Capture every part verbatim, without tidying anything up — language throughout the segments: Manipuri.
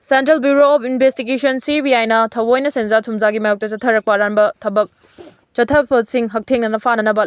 Central Bureau of Investigation, C B I ꯅ ꯊꯑꯣꯏꯅ ꯁꯦꯟꯖꯥ ꯊꯨꯝꯖꯥꯒꯤ ꯃꯥꯌꯣꯛꯇ ꯆꯠꯊꯔꯛꯄ ꯑꯔꯥꯟꯕ ꯊꯕꯛ ꯆꯠꯊꯕꯁꯤꯡ ꯍꯛꯊꯦꯡꯅꯅ ꯐꯥꯅꯅꯕ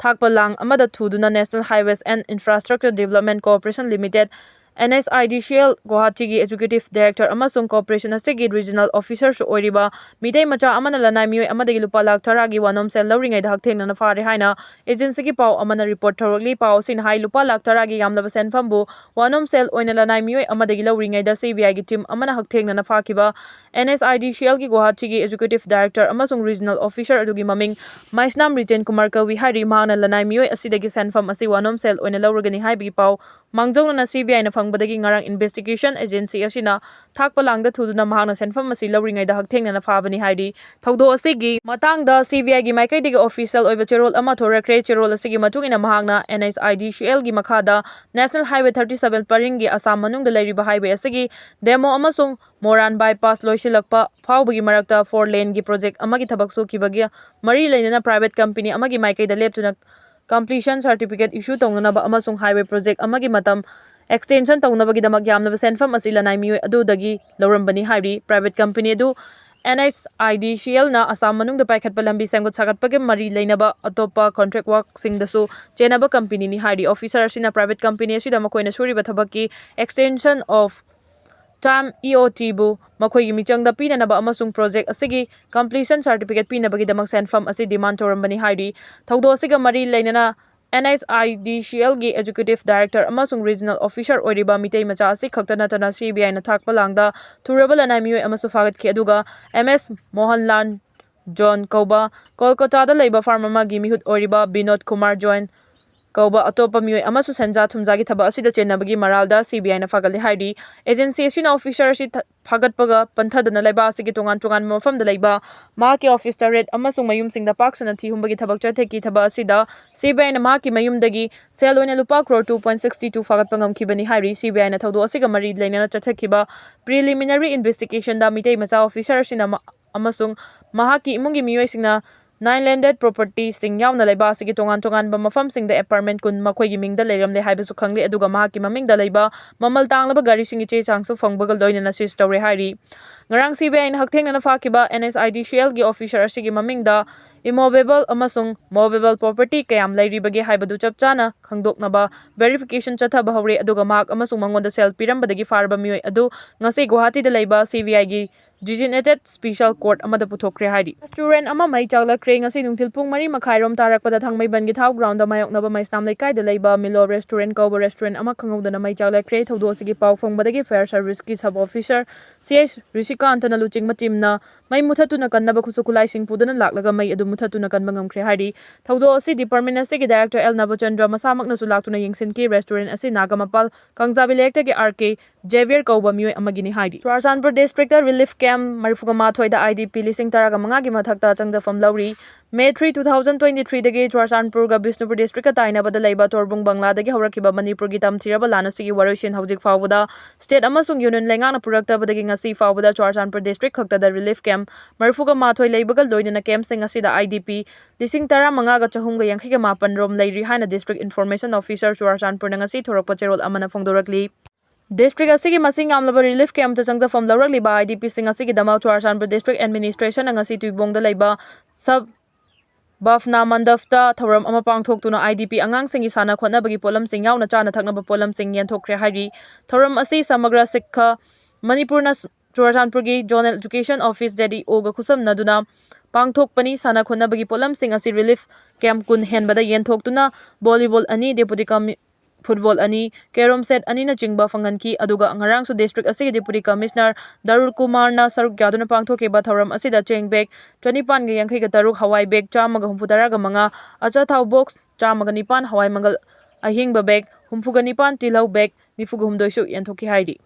ꯊꯥꯛꯄ ꯂꯥꯡ ꯑꯃꯗ ꯊꯨꯗꯨꯅ National Highways and Infrastructure Development Corporation Limited, N H I D C L, ꯒꯨꯋꯥꯍꯥꯇꯤꯒꯤ Executive Director ꯑꯃꯁꯨꯡ corporation ꯑꯁꯤꯒꯤ regional officer ꯁꯨ ꯑꯣꯏꯔꯤꯕ ꯃꯤꯇꯩ ꯃꯆꯥ ꯑꯃꯅ ꯂꯅꯥꯏ ꯃꯤꯑꯣꯏ ꯑꯃꯗꯒꯤ ꯂꯨꯄꯥ ꯂꯥꯈ ꯇꯔꯥꯒꯤ ꯋꯥꯅꯣꯝ ꯁꯦꯜ ꯂꯧꯔꯤꯉꯩꯗ ꯍꯛꯊꯦꯡꯅꯅ ꯐꯥꯔꯦ ꯍꯥꯏꯅ agency ꯒꯤ ꯄꯥꯎ ꯑꯃꯅ report ꯇꯧꯔꯛꯂꯤ꯫ ꯄꯥꯎ ꯑꯁꯤꯅ ꯍꯥꯏ, ꯂꯨꯄꯥ ꯂꯥꯈ ꯇꯔꯥꯒꯤ ꯌꯥꯝꯂꯕ ꯁꯦꯟꯐꯝꯕꯨ ꯋꯥꯅꯣꯝ ꯁꯦꯜ ꯑꯣꯏꯅ ꯂꯅꯥꯏ ꯃꯤꯑꯣꯏ ꯑꯃꯗꯒꯤ ꯂꯧꯔꯤꯉꯩꯗ C B I ꯒꯤ team ꯑꯃꯅ ꯍꯛꯊꯦꯡꯅꯅ ꯐꯥꯈꯤꯕ N H I D C L ꯒꯤ ꯒꯨꯋꯥꯍꯥꯇꯤꯒꯤ Executive Director ꯑꯃꯁꯨꯡ regional officer ꯑꯗꯨꯒꯤ ꯃꯃꯤꯡ ꯃꯩꯁꯅꯥꯝ ꯔꯤꯖꯦꯟ ꯀꯨꯃꯥꯔ ꯀꯧꯏ ꯍꯥꯏꯔꯤ꯫ ꯃꯍꯥꯛꯅ ꯂꯅꯥꯏ ꯃꯤꯑꯣꯏ ꯑꯁꯤꯗꯒꯤ ꯁꯦꯟꯐꯝ ꯑꯁꯤ ꯋꯥꯅꯣꯝ ꯁꯦꯜ ꯑꯣꯏꯅ ꯂꯧꯔꯒꯅꯤ ꯍꯥꯏꯕꯒꯤ ꯄꯥꯎ ꯃꯥꯡꯖꯧꯅꯅ C B I ꯅ ꯐꯪꯕꯗꯒꯤ ꯉꯔꯥꯡ investigation agency ꯑꯁꯤꯅ ꯊꯥꯛꯄ ꯂꯥꯡꯗ ꯊꯨꯗꯨꯅ ꯃꯍꯥꯛꯅ ꯁꯦꯟꯐꯝ ꯑꯁꯤ ꯂꯧꯔꯤꯉꯩꯗ ꯍꯛꯊꯦꯡꯅꯅ ꯐꯥꯕꯅꯤ ꯍꯥꯏꯔꯤ꯫ ꯊꯧꯗꯣꯛ ꯑꯁꯤꯒꯤ ꯃꯇꯥꯡꯗ C B I ꯒꯤ ꯃꯥꯏꯀꯩꯗꯒꯤ official ꯑꯣꯏꯕ ꯆꯦꯔꯣꯜ ꯑꯃ ꯊꯣꯔꯛꯈ꯭ꯔꯦ꯫ ꯆꯦꯔꯣꯜ ꯑꯁꯤꯒꯤ ꯃꯇꯨꯡ ꯏꯟꯅ ꯃꯍꯥꯛꯅ N H I D C L ꯒꯤ ꯃꯈꯥꯗ National Highway thirty seven ꯄꯔꯤꯡꯒꯤ Assam ꯃꯅꯨꯡꯗ ꯂꯩꯔꯤꯕ highway ꯑꯁꯤꯒꯤ ꯗꯦꯃꯣ ꯑꯃꯁꯨꯡ ꯃꯣꯔꯥꯟ bypass ꯂꯣꯏꯁꯤꯜꯂꯛꯄ ꯐꯥꯎꯕꯒꯤ ꯃꯔꯛꯇ four lane ꯒꯤ project ꯑꯃꯒꯤ ꯊꯕꯛ ꯁꯨꯈꯤꯕꯒꯤ ꯃꯔꯤ ꯂꯩꯅꯅ private company ꯑꯃꯒꯤ ꯃꯥꯏꯀꯩꯗ ꯂꯦꯞꯇꯨꯅ completion certificate issue ꯇꯧꯅꯅꯕ ꯑꯃꯁꯨꯡ highway project ꯑꯃꯒꯤ ꯃꯇꯝ extension ꯇꯧꯅꯕꯒꯤꯗꯃꯛ ꯌꯥꯝꯂꯕ ꯁꯦꯟꯐꯝ ꯑꯁꯤ ꯂꯅꯥꯏ ꯃꯤꯑꯣꯏ ꯑꯗꯨꯗꯒꯤ ꯂꯧꯔꯝꯕꯅꯤ ꯍꯥꯏꯔꯤ꯫ Private company ꯑꯗꯨ N H I D C L ꯅ ꯑꯁꯥꯝ ꯃꯅꯨꯡꯗ ꯄꯥꯏꯈꯠꯄ ꯂꯝꯕꯤ ꯁꯦꯝꯒꯠ ꯁꯥꯒꯠꯄꯒꯤ ꯃꯔꯤ ꯂꯩꯅꯕ ꯑꯇꯣꯞꯄ contract work ꯁꯤꯡꯗꯁꯨ ꯆꯦꯟꯅꯕ company ꯅꯤ ꯍꯥꯏꯔꯤ꯫ Officer ꯑꯁꯤꯅ private company ꯑꯁꯤꯗ ꯃꯈꯣꯏꯅ ꯁꯨꯔꯤꯕ ꯊꯕꯛꯀꯤ extension of time, E O T, ꯕꯨ ꯃꯈꯣꯏꯒꯤ ꯃꯤꯆꯪꯗ ꯄꯤꯅꯅꯕ ꯑꯃꯁꯨꯡ project ꯑꯁꯤꯒꯤ completion certificate ꯄꯤꯅꯕꯒꯤꯗꯃꯛ ꯁꯦꯟꯐꯝ ꯑꯁꯤ demand ꯇꯧꯔꯝꯕꯅꯤ ꯍꯥꯏꯔꯤ꯫ ꯊꯧꯗꯣꯛ ꯑꯁꯤꯒ ꯃꯔꯤ ꯂꯩꯅꯅ N H I D C L ꯒꯤ Executive Director ꯑꯃꯁꯨꯡ regional officer ꯑꯣꯏꯔꯤꯕ ꯃꯤꯇꯩ ꯃꯆꯥ ꯑꯁꯤ ꯈꯛꯇ ꯅꯠꯇꯅ C B I ꯅ ꯊꯥꯛꯄ ꯂꯥꯡꯗ ꯊꯨꯔꯕ ꯂꯅꯥꯏ ꯃꯤꯑꯣꯏ ꯑꯃꯁꯨ ꯐꯥꯒꯠꯈꯤ, ꯑꯗꯨꯒ M S ꯃꯣꯍꯟꯂꯥꯜ ꯖꯣꯟ ꯀꯧꯕ ꯀꯣꯜꯀꯇꯥꯗ ꯂꯩꯕ farm ꯑꯃꯒꯤ ꯃꯤꯍꯨꯠ ꯑꯣꯏꯔꯤꯕ ꯕꯤꯅꯣꯗ ꯀꯨꯃꯥꯔ ꯖꯣꯏꯟ ꯀꯧꯕ ꯑꯇꯣꯞꯄ ꯃꯤꯑꯣꯏ ꯑꯃꯁꯨ ꯁꯦꯟꯖꯥ ꯊꯨꯝꯖꯥꯒꯤ ꯊꯕꯛ ꯑꯁꯤꯗ ꯆꯦꯟꯅꯕꯒꯤ ꯃꯔꯥꯜꯗ C B I ꯅ ꯐꯥꯒꯠꯂꯦ ꯍꯥꯏꯔꯤ꯫ Agency ꯑꯁꯤꯅ officer ꯑꯁꯤ ꯊ-, ꯐꯥꯒꯠꯄꯒ ꯄꯟꯊꯗꯅ ꯂꯩꯕꯥꯛ ꯑꯁꯤꯒꯤ ꯇꯣꯉꯥꯟ ꯇꯣꯉꯥꯟꯕ ꯃꯐꯝꯗ ꯂꯩꯕ ꯃꯍꯥꯛꯀꯤ office ꯇꯔꯦꯠ ꯑꯃꯁꯨꯡ ꯃꯌꯨꯝꯁꯤꯡꯗ ꯄꯥꯛ ꯁꯟꯅ ꯊꯤ ꯍꯨꯝꯕꯒꯤ ꯊꯕꯛ ꯆꯠꯊꯈꯤ꯫ ꯊꯕꯛ ꯑꯁꯤꯗ C B I ꯅ ꯃꯍꯥꯛꯀꯤ ꯃꯌꯨꯝꯗꯒꯤ ꯁꯦꯜ ꯑꯣꯏꯅ ꯂꯨꯄꯥ crore two point sixty two ꯐꯥꯒꯠꯄ ꯉꯝꯈꯤꯕꯅꯤ ꯍꯥꯏꯔꯤ꯫ C B I ꯅ ꯊꯧꯗꯣꯛ ꯑꯁꯤꯒ ꯃꯔꯤ ꯂꯩꯅꯅ ꯆꯠꯊꯈꯤꯕ preliminary investigation ꯗ ꯃꯤꯇꯩ ꯃꯆꯥ officer ꯑꯁꯤꯅ ꯃ-, ꯑꯃꯁꯨꯡ ꯃꯍꯥꯛꯀꯤ ꯏꯃꯨꯡꯒꯤ ꯃꯤꯑꯣꯏꯁꯤꯡꯅ nine landed propertyꯁꯤꯡ ꯌꯥꯎꯅ ꯂꯩꯕ ꯑꯁꯤꯒꯤ ꯇꯣꯉꯥꯟ ꯇꯣꯉꯥꯟꯕ ꯃꯐꯝꯁꯤꯡꯗ apartment ꯀꯨꯟ ꯃꯈꯣꯏꯒꯤ ꯃꯤꯡꯗ ꯂꯩꯔꯝꯂꯦ ꯍꯥꯏꯕꯁꯨ ꯈꯪꯂꯦ, ꯑꯗꯨꯒ ꯃꯍꯥꯛꯀꯤ ꯃꯃꯤꯡꯗ ꯂꯩꯕ ꯃꯃꯜ ꯇꯥꯡꯂꯕ ꯒꯥꯔꯤꯁꯤꯡꯒꯤ ꯆꯦ ꯆꯥꯡꯁꯨ ꯐꯪꯕꯒ ꯂꯣꯏꯅꯅ seize ꯇꯧꯔꯦ ꯍꯥꯏꯔꯤ꯫ ꯉꯔꯥꯡ CBIꯅ ꯍꯛꯊꯦꯡꯅꯅ ꯐꯥꯈꯤꯕ NHIDCLꯒꯤ officer ꯑꯁꯤꯒꯤ ꯃꯃꯤꯡꯗ immovable ꯑꯃꯁꯨꯡ movable property ꯀꯌꯥꯝ ꯂꯩꯔꯤꯕꯒꯦ ꯍꯥꯏꯕꯗꯨ ꯆꯞ ꯆꯥꯅ ꯈꯪꯗꯣꯛꯅꯕ verification ꯆꯠꯊꯕ ꯍꯧꯔꯦ, ꯑꯗꯨꯒ ꯃꯍꯥꯛ ꯑꯃꯁꯨꯡ ꯃꯉꯣꯟꯗ ꯁꯦꯜ ꯄꯤꯔꯝꯕꯗꯒꯤ ꯐꯥꯔꯕ ꯃꯤꯑꯣꯏ ꯑꯗꯨ ꯉꯁꯤ ꯒꯨꯋꯥꯍꯥꯇꯤꯗ ꯂꯩꯕ CBIꯒꯤ designated special court ꯑꯃꯗ ꯄꯨꯊꯣꯛꯈ꯭ꯔꯦ ꯍꯥꯏꯔꯤ꯫ Restaurant ꯑꯃ ꯃꯩ ꯆꯥꯛꯂꯛꯈ꯭ꯔꯦ꯫ ꯉꯁꯤ ꯅꯨꯡꯊꯤꯜ ꯄꯨꯡ ꯃꯔꯤ ꯃꯈꯥꯏꯔꯣꯝ ꯇꯥꯔꯛꯄꯗ ꯊꯥꯡꯃꯩꯕꯟꯒꯤ ꯊꯥꯎ groundꯗ ꯃꯥꯌꯣꯛꯅꯕ ꯃꯩꯁꯅꯥꯝ ꯂꯩꯀꯥꯏꯗ ꯂꯩꯕ Milo Restaurant ꯀꯧꯕ restaurant ꯑꯃ ꯈꯪꯍꯧꯗꯅ ꯃꯩ ꯆꯥꯛꯂꯛꯈ꯭ꯔꯦ꯫ ꯊꯧꯗꯣꯛ ꯑꯁꯤꯒꯤ ꯄꯥꯎ ꯐꯪꯕꯗꯒꯤ fire serviceꯀꯤ sub officer CI ꯔꯤꯁꯤꯀꯥꯟꯇꯅ ꯂꯨꯆꯤꯡꯕ teamꯅ ꯃꯩ ꯃꯨꯊꯠꯇꯨꯅ ꯀꯟꯅꯕ ꯈꯨꯠꯁꯨ ꯈꯨꯠꯂꯥꯏꯁꯤꯡ ꯄꯨꯗꯨꯅ ꯂꯥꯛꯂꯒ ꯃꯩ ꯑꯗꯨ ꯃꯨꯊꯠꯇꯨꯅ ꯀꯟꯕ ꯉꯝꯈ꯭ꯔꯦ ꯍꯥꯏꯔꯤ꯫ ꯊꯧꯗꯣꯛ ꯑꯁꯤ department ꯑꯁꯤꯒꯤ director L ꯅꯕꯆꯟꯗ꯭ꯔ ꯃꯁꯥꯃꯛꯅꯁꯨ ꯂꯥꯛꯇꯨꯅ ꯌꯦꯡꯁꯤꯟꯈꯤ꯫ Restaurant ꯑꯁꯤ ꯅꯥꯒꯥꯃꯄꯥꯜ ꯀꯥꯡꯖꯥꯕꯤ ꯂꯩꯔꯛꯇꯒꯤ R K Javier ꯀꯧꯕ ꯃꯤꯑꯣꯏ ꯑꯃꯒꯤꯅꯤ ꯍꯥꯏꯔꯤ꯫ ꯆꯨꯔꯥꯆꯥꯟꯄꯨꯔ districtꯇ relief camp ꯃꯔꯤꯐꯨꯒ ꯃꯥꯊꯣꯏꯗ IDP ꯂꯤꯁꯤꯡ ꯇꯔꯥꯒ ꯃꯉꯥꯒꯤ ꯃꯊꯛꯇ ꯆꯪꯖꯐꯝ ꯂꯧꯔꯤ꯫ May three, two thousand twenty threeꯗꯒꯤ ꯆꯨꯔꯥꯆꯥꯟꯄꯨꯔꯒ Bishnupur districtꯀ ꯇꯥꯏꯅꯕꯗ ꯂꯩꯕ ꯇꯣꯔꯕꯨꯡ ꯕꯪꯂꯥꯗꯒꯤ ꯍꯧꯔꯛꯈꯤꯕ ꯃꯅꯤꯄꯨꯔꯒꯤ ꯇꯝꯊꯤꯔꯕ ꯂꯥꯟ ꯑꯁꯤꯒꯤ ꯋꯥꯔꯣꯏꯁꯤꯟ ꯍꯧꯖꯤꯛ ꯐꯥꯎꯕꯗ state ꯑꯃꯁꯨꯡ union ꯂꯩꯉꯥꯛꯅ ꯄꯨꯔꯛꯇꯕꯗꯒꯤ ꯉꯁꯤ ꯐꯥꯎꯕꯗ ꯆꯨꯔꯥꯆꯥꯟꯄꯨꯔ district ꯈꯛꯇꯗ relief camp ꯃꯔꯤꯐꯨꯒ ꯃꯥꯊꯣꯏ ꯂꯩꯕꯒ ꯂꯣꯏꯅꯅ campꯁꯤꯡ ꯑꯁꯤꯗ IDP ꯂꯤꯁꯤꯡ ꯇꯔꯥꯃꯉꯥꯒ ꯆꯍꯨꯝꯒ ꯌꯥꯡꯈꯩꯒ ꯃꯥꯄꯟ ꯔꯣꯝ ꯂꯩꯔꯤ ꯍꯥꯏꯅ district information officer ꯆꯨꯔꯥꯆꯥꯟꯄꯨꯔꯅ ꯉꯁꯤ ꯊꯣꯔꯛꯄ ꯆꯦꯔꯣꯜ ꯑꯃꯅ ꯐꯣꯡꯗꯣꯔꯛꯂꯤ꯫ District ꯑꯁꯤꯒꯤ ꯃꯁꯤꯡ ꯌꯥꯝꯂꯕ relief campꯇ ꯆꯪꯖꯐꯝ ꯂꯧꯔꯛꯂꯤꯕ IDPꯁꯤꯡ ꯑꯁꯤꯒꯤꯗꯃꯛ ꯆꯨꯔꯥꯆꯥꯟꯄꯨꯔ district administrationꯅ ꯉꯁꯤ ꯇꯨꯏꯕꯣꯡꯗ ꯂꯩꯕ sub bhavna mandapꯇ ꯊꯧꯔꯝ ꯑꯃ ꯄꯥꯡꯊꯣꯛꯇꯨꯅ IDP ꯑꯉꯥꯡꯁꯤꯡꯒꯤ ꯁꯥꯟꯅ ꯈꯣꯠꯅꯕꯒꯤ ꯄꯣꯠꯂꯝꯁꯤꯡ ꯌꯥꯎꯅ ꯆꯥꯅ ꯊꯛꯅꯕ ꯄꯣꯠꯂꯝꯁꯤꯡ ꯌꯦꯟꯊꯣꯛꯈ꯭ꯔꯦ ꯍꯥꯏꯔꯤ꯫ ꯊꯧꯔꯝ ꯑꯁꯤ Samagra Shiksha Manipurꯅ ꯆꯨꯔꯥꯆꯥꯟꯄꯨꯔꯒꯤ Zonal Education Office, ZEOꯒ ꯈꯨꯠꯁꯝꯅꯗꯨꯅ ꯄꯥꯡꯊꯣꯛꯄꯅꯤ꯫ ꯁꯥꯟꯅ ꯈꯣꯠꯅꯕꯒꯤ ꯄꯣꯠꯂꯝꯁꯤꯡ ꯑꯁꯤ relief camp ꯀꯨꯟ ꯍꯦꯟꯕꯗ ꯌꯦꯟꯊꯣꯛꯇꯨꯅ volleyball ꯑꯅꯤ, deputy commi-, football ꯑꯅꯤ, carom set ꯑꯅꯤꯅꯆꯤꯡꯕ ꯐꯪꯍꯟꯈꯤ꯫ ꯑꯗꯨꯒ ꯉꯔꯥꯡꯁꯨ district ꯑꯁꯤꯒꯤ Deputy Commissioner ꯗꯔꯨꯜ ꯀꯨꯃꯥꯔꯅ ꯁꯔꯨꯛ ꯌꯥꯗꯨꯅ ꯄꯥꯡꯊꯣꯛꯈꯤꯕ ꯊꯧꯔꯝ ꯑꯁꯤꯗ ꯆꯦꯡ bag ꯆꯅꯤꯄꯥꯟꯒ ꯌꯥꯡꯈꯩꯒ ꯇꯔꯨꯛ, ꯍꯋꯥꯏ bag ꯆꯥꯝꯃꯒ ꯍꯨꯝꯐꯨ ꯇꯔꯥꯒ ꯃꯉꯥ, ꯑꯆꯥꯊꯥꯎ box ꯆꯥꯝꯃꯒ ꯅꯤꯄꯥꯟ, ꯍꯋꯥꯏ ꯃꯪꯒꯜ ꯑꯍꯤꯡꯕ bag ꯍꯨꯝꯐꯨꯒ ꯅꯤꯄꯥꯟ, ꯇꯤꯜꯍꯧ bag ꯅꯤꯐꯨꯒ ꯍꯨꯝꯗꯣꯏꯁꯨ ꯌꯦꯟꯊꯣꯛꯈꯤ ꯍꯥꯏꯔꯤ꯫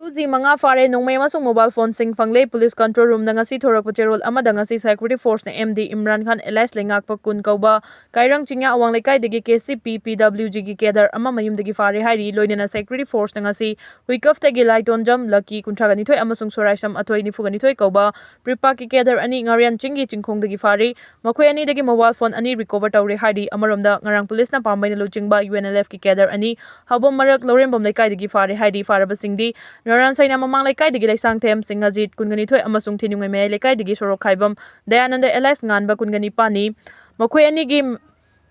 ꯇꯨ ꯖꯤ ꯃꯉꯥ ꯐꯥꯔꯦ꯫ ꯅꯣꯡꯃꯩ ꯑꯃꯁꯨꯡ ꯃꯣꯕꯥꯏꯜ ꯐꯣꯟꯁꯤꯡ ꯐꯪꯂꯦ꯫ ꯄꯨꯂꯤꯁ ꯀꯟꯇ꯭ꯔꯣꯜ ꯔꯨꯝꯗ ꯉꯁꯤ ꯊꯣꯔꯛꯄ ꯆꯦꯔꯣꯜ ꯑꯃꯗ ꯉꯁꯤ ꯁꯦꯀ꯭ꯌꯨꯔꯤꯇꯤ ꯐꯣꯔꯁꯅ ꯑꯦꯝ ꯗꯤ ꯏꯝꯔꯥꯟ ꯈꯥꯟ ꯑꯦꯂꯥꯏꯁ ꯂꯩꯉꯥꯛꯄ ꯀꯨꯟ ꯀꯧꯕ ꯀꯥꯏꯔꯪ ꯆꯤꯡꯌꯥ ꯑꯋꯥꯡ ꯂꯩꯀꯥꯏꯗꯒꯤ ꯀꯦ ꯁꯤ ꯄꯤ ꯄꯤ ꯗꯕ꯭ꯂꯤꯎ ꯖꯤꯒꯤ ꯀꯦꯗꯔ ꯑꯃ ꯃꯌꯨꯝꯗꯒꯤ ꯐꯥꯔꯦ ꯍꯥꯏꯔꯤ꯫ ꯂꯣꯏꯅꯅ ꯁꯦꯀ꯭ꯌꯨꯔꯤꯇꯤ ꯐꯣꯔꯁꯅ ꯉꯁꯤ ꯍꯨꯏꯀꯐꯇꯒꯤ ꯂꯥꯏꯇꯣꯟꯖꯝ ꯂꯛꯀꯤ ꯀꯨꯟꯊ꯭ꯔꯥꯒ ꯅꯤꯊꯣꯏ ꯑꯃꯁꯨꯡ ꯁꯣꯔꯥꯏꯁꯝ ꯑꯊꯣꯏ ꯅꯤꯐꯨꯒ ꯅꯤꯊꯣꯏ ꯀꯧꯕ ꯄ꯭ꯔꯤꯄꯥꯛꯀꯤ ꯀꯦꯗꯔ ꯑꯅꯤ ꯉꯥꯔꯤꯌꯥꯟ ꯆꯤꯡꯒꯤ ꯆꯤꯡꯈꯣꯡꯗꯒꯤ ꯐꯥꯔꯤ꯫ ꯃꯈꯣꯏ ꯑꯅꯤꯗꯒꯤ ꯃꯣꯕꯥꯏꯜ ꯐꯣꯟ ꯑꯅꯤ ꯔꯤꯀꯣꯚꯔ ꯇꯧꯔꯦ ꯍꯥꯏꯔꯤ꯫ ꯑꯃꯔꯣꯝꯗ ꯉꯔꯥꯡ ꯄꯨꯂꯤꯁꯅ ꯄꯥꯝꯕꯩꯅ ꯂꯨꯆꯤꯡꯕ ꯌꯨ ꯑꯦꯟ ꯑꯦꯜ ꯑꯦꯐꯀꯤ ꯀꯦꯗꯔ ꯑꯅꯤ ꯍꯥꯎꯕꯝ ꯃꯔꯛ ꯂꯧꯔꯦꯝꯕꯝ ꯂꯩꯀꯥꯏꯗꯒꯤ ꯐꯥꯔꯦ ꯍꯥꯏꯔꯤ꯫ ꯐꯥꯔꯕꯁꯤꯡꯗꯤ ꯅꯔꯥꯟ ꯁꯩꯅꯥ ꯃꯃꯥꯡ ꯂꯩꯀꯥꯏꯗꯒꯤ ꯂꯩꯁꯥꯡꯊꯦꯝ ꯁꯤꯡꯍꯖꯤꯠ ꯀꯨꯟꯒ ꯅꯤꯊꯣꯏ ꯑꯃꯁꯨꯡ ꯊꯤꯅꯨꯡꯉꯩ ꯃꯌꯥꯏ ꯂꯩꯀꯥꯏꯗꯒꯤ ꯁꯣꯔꯣꯛ ꯈꯥꯏꯕꯝ ꯗꯌꯥꯅꯟꯗ ꯑꯦꯂꯥꯏꯁ ꯉꯥꯟꯕ ꯀꯨꯟꯒ ꯅꯤꯄꯥꯟꯅꯤ꯫ ꯃꯈꯣꯏ ꯑꯅꯤꯒꯤ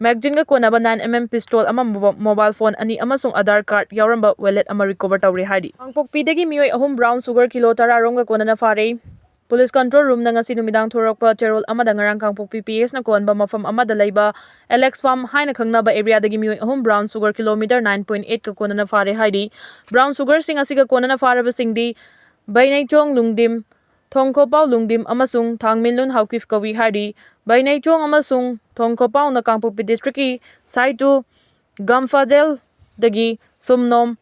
ꯃꯦꯒꯖꯤꯟꯒ ꯀꯣꯟꯅꯕ ꯅꯥꯏꯟ ꯑꯦꯝ ꯑꯦꯝ ꯄꯤꯁꯇꯣꯜ ꯑꯃ, ꯃꯣꯕꯥ-, ꯃꯣꯕꯥꯏꯜ ꯐꯣꯟ ꯑꯅꯤ ꯑꯃꯁꯨꯡ ꯑꯙꯥꯔ ꯀꯥꯔꯗ ꯌꯥꯎꯔꯝꯕ ꯋꯦꯂꯦꯠ ꯑꯃ ꯔꯤꯀꯣꯚꯔ ꯇꯧꯔꯦ ꯍꯥꯏꯔꯤ꯫ ꯀꯥꯡꯄꯣꯛꯄꯤꯗꯒꯤ ꯃꯤꯑꯣꯏ ꯑꯍꯨꯝ ꯕ꯭ꯔꯥꯎꯟ ꯁꯨꯒꯔ ꯀꯤꯂꯣ ꯇꯔꯥ ꯔꯣꯝꯒ ꯀꯣꯟꯅꯅ ꯐꯥꯔꯦ꯫ ꯄꯨꯂꯤꯁ ꯀꯟꯇ꯭ꯔꯣꯜ ꯔꯨꯝꯅ ꯉꯁꯤ ꯅꯨꯃꯤꯗꯥꯡ ꯊꯣꯔꯛꯄ ꯆꯦꯔꯣꯜ ꯑꯃꯗ ꯉꯔꯥꯡ ꯀꯥꯡꯄꯣꯛꯄꯤ ꯄꯤ ꯑꯦꯁꯅ ꯀꯣꯟꯕ ꯃꯐꯝ ꯑꯃꯗ ꯂꯩꯕ ꯑꯦꯂꯦꯛꯁ ꯐꯥꯔꯝ ꯍꯥꯏꯅ ꯈꯪꯅꯕ ꯑꯦꯔꯤꯌꯥꯗꯒꯤ ꯃꯤꯑꯣꯏ ꯑꯍꯨꯝ brown sugar kilometre nine point ꯑꯩꯠꯀ ꯀꯣꯟꯅꯅ ꯐꯥꯔꯦ ꯍꯥꯏꯔꯤ꯫ ꯕ꯭ꯔꯥꯎꯟ ꯁꯨꯒꯔꯁꯤꯡ ꯑꯁꯤꯒ ꯀꯣꯟꯅꯅ ꯐꯥꯔꯕꯁꯤꯡꯗꯤ ꯕꯩꯅꯩꯆꯣꯡ ꯂꯨꯡꯗꯤꯝ, ꯊꯣꯡꯈꯣꯄꯥꯎ ꯂꯨꯡꯗꯤꯝ ꯑꯃꯁꯨꯡ ꯊꯥꯡꯃꯤꯟꯂꯨꯟ ꯍꯥꯎꯀꯤꯞ ꯀꯧꯏ ꯍꯥꯏꯔꯤ꯫ ꯕꯩꯅꯩꯆꯣꯡ ꯑꯃꯁꯨꯡ ꯊꯣꯡꯈꯣꯄꯥꯎꯅ ꯀꯥꯡꯄꯣꯛꯄꯤ ꯗꯤꯁꯇ꯭ꯔꯤꯛꯀꯤ ꯁꯥꯏꯇꯨ ꯒꯝꯐꯥꯖꯦꯜꯗꯒꯤ ꯁꯨꯝꯅꯣꯝ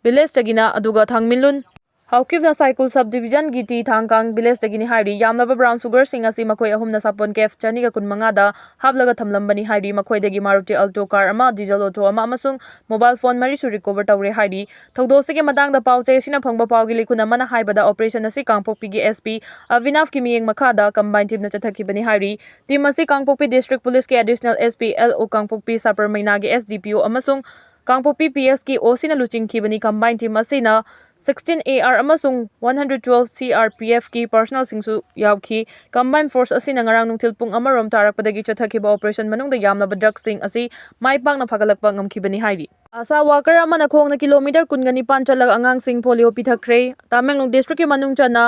ꯚꯤꯂꯦꯖꯇꯒꯤꯅ, ꯑꯗꯨꯒ ꯊꯥꯡꯃꯤꯟꯂꯨꯟ ꯍꯥꯎꯀꯤꯞꯅ ꯁꯥꯏꯀꯨꯜ ꯁꯕ ꯗꯤꯕꯤꯖꯟꯒꯤ ꯇꯤ ꯊꯥꯡꯀꯥꯡ ꯚꯤꯂꯦꯖꯇꯒꯤꯅꯤ ꯍꯥꯏꯔꯤ꯫ ꯌꯥꯝꯂꯕ ꯕ꯭ꯔꯥꯎꯟ ꯁꯨꯒꯔꯁꯤꯡ ꯑꯁꯤ ꯃꯈꯣꯏ ꯑꯍꯨꯝꯅ ꯁꯥꯄꯣꯟ ꯀꯦꯐ ꯆꯅꯤꯒ ꯀꯨꯟꯃꯉꯥꯗ ꯍꯥꯞꯂꯒ ꯊꯝꯂꯝꯕꯅꯤ ꯍꯥꯏꯔꯤ꯫ ꯃꯈꯣꯏꯗꯒꯤ ꯃꯥꯔꯨꯇꯤ ꯑꯜꯇꯣ ꯀꯥꯔ ꯑꯃ, ꯗꯤꯖꯜ ꯑꯣꯇꯣ ꯑꯃ ꯑꯃꯁꯨꯡ ꯃꯣꯕꯥꯏꯜ ꯐꯣꯟ ꯃꯔꯤꯁꯨ ꯔꯤꯀꯣꯚꯔ ꯇꯧꯔꯦ ꯍꯥꯏꯔꯤ꯫ ꯊꯧꯗꯣꯛ ꯑꯁꯤꯒꯤ ꯃꯇꯥꯡꯗ ꯄꯥꯎ ꯆꯦ ꯑꯁꯤꯅ ꯐꯪꯕ ꯄꯥꯎꯒꯤ ꯂꯤꯈꯨꯟ ꯑꯃꯅ ꯍꯥꯏꯕꯗ, ꯑꯣꯄꯔꯦꯁꯟ ꯑꯁꯤ ꯀꯥꯡꯄꯣꯛꯄꯤꯒꯤ ꯑꯦꯁ ꯄꯤ ꯑꯕꯤꯅꯥꯚꯀꯤ ꯃꯤꯠꯌꯦꯡ ꯃꯈꯥꯗ ꯀꯝꯕꯥꯏꯟ ꯇꯤꯝꯅ ꯆꯠꯊꯈꯤꯕꯅꯤ ꯍꯥꯏꯔꯤ꯫ ꯇꯤꯝ ꯑꯁꯤ ꯀꯥꯡꯄꯣꯛꯄꯤ ꯗꯤꯁꯇ꯭ꯔꯤꯛ ꯄꯨꯂꯤꯁꯀꯤ ꯑꯦꯗꯤꯁꯅꯦꯜ ꯑꯦꯁ ꯄꯤ ꯑꯦꯜ ꯑꯣ ꯀꯥꯡꯄꯣꯛꯄꯤ ꯁꯥꯄꯔ ꯃꯩꯅꯥꯒꯤ ꯑꯦꯁ ꯗꯤ ꯄꯤ ꯑꯣ ꯑꯃꯁꯨꯡ ꯀꯥꯡꯄꯣꯛꯄꯤ ꯄꯤ ꯑꯦꯁꯀꯤ ꯑꯣ ꯁꯤꯅ ꯂꯨꯆꯤꯡꯈꯤꯕꯅꯤ꯫ ꯀꯝꯕꯥꯏꯟ ꯇꯤꯝ ꯑꯁꯤꯅ ꯁꯤꯛꯁꯇꯤꯟ ꯑꯦ ꯑꯥꯔ ꯑꯃꯁꯨꯡ one hundred twelve C R P ꯑꯦꯐꯀꯤ ꯄꯔꯁꯅꯦꯜꯁꯤꯡꯁꯨ ꯌꯥꯎꯈꯤ꯫ ꯀꯝꯕꯥꯏꯟ ꯐꯣꯔꯁ ꯑꯁꯤꯅ ꯉꯔꯥꯡ ꯅꯨꯡꯊꯤꯜ ꯄꯨꯡ ꯑꯃꯔꯣꯝ ꯇꯥꯔꯛꯄꯗꯒꯤ ꯆꯠꯊꯈꯤꯕ ꯑꯣꯄꯔꯦꯁꯟ ꯃꯅꯨꯡꯗ ꯌꯥꯝꯂꯕ ꯗ꯭ꯔꯒꯁꯤꯡ ꯑꯁꯤ ꯃꯥꯏ ꯄꯥꯛꯅ ꯐꯥꯒꯠꯂꯛꯄ ꯉꯝꯈꯤꯕꯅꯤ ꯍꯥꯏꯔꯤ꯫ ꯑꯁꯥ ꯋꯥꯀꯔ ꯑꯃꯅ ꯈꯣꯡꯅ ꯀꯤꯂꯣꯃꯤꯇꯔ ꯀꯨꯟꯒ ꯅꯤꯄꯥꯟ ꯆꯠꯂꯒ ꯑꯉꯥꯡꯁꯤꯡ ꯄꯣꯂꯤꯑꯣ ꯄꯤꯊꯛꯈ꯭ꯔꯦ꯫ ꯇꯃꯦꯡꯂꯣꯡ ꯗꯤꯁꯇ꯭ꯔꯤꯛꯀꯤ ꯃꯅꯨꯡ ꯆꯟꯅ